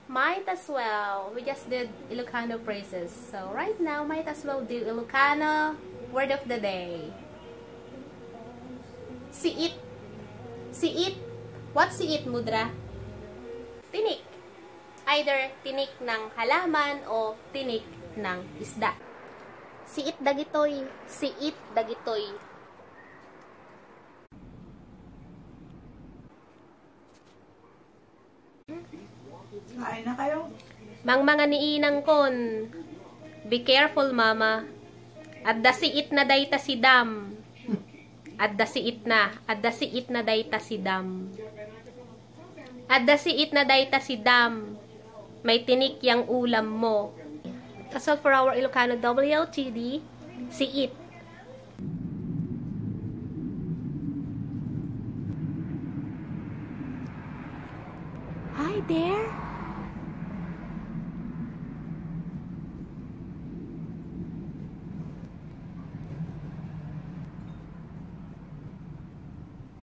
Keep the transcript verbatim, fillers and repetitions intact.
Might as well. We just did Ilocano phrases. So right now, might as well do Ilocano word of the day. Siit. Siit. What siit, Mudra? Tinik. Either tinik ng halaman o tinik ng isda. Siit dagitoy. Siit dagitoy. Kain na kayo? Mangmanga ni inangkon. Be careful, mama. Adda siit na dayta si Dam. Adda siit na. Adda siit na dayta si Dam. Adda siit na dayta si Dam. May tinik yang ulam mo. That's all for our Ilocano W O T D. Siit. Hi there.